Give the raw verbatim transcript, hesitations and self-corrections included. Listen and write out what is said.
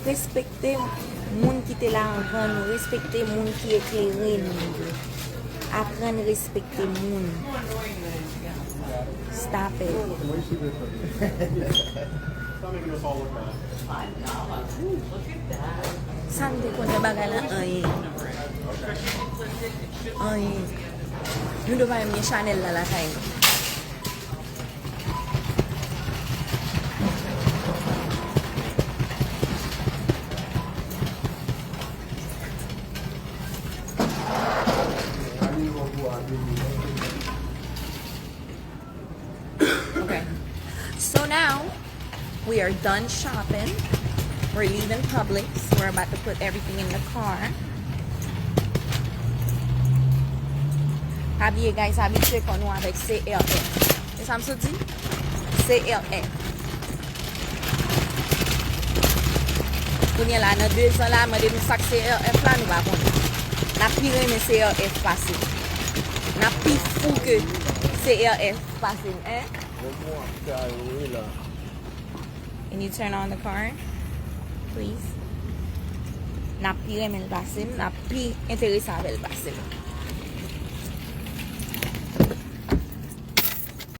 Respekte moun ki te la anvan nou. Respekte moun ki eklere nou. Aprann respekte moun. Stop it. Sa m te konn nan bagay la? Anyen. Anyen. Nou dwe pa menm gen chanèl la lakay nou. Okay. So now, we are done shopping. We're leaving Publix. We're about to put everything in the car. Pa bliye, guys, abitye kò nou avèk C R F. E sa m sot di? C R F. Kounye a la, nan de zan la, mande nou sa k C R F la, nou pa konnen. N ap pi renmen C R F pase n. N ap pi fou ke C R F pase n, en? Can you turn on the car, please? N ap pi renmen l pase m, n ap pi enterese avè l pase m.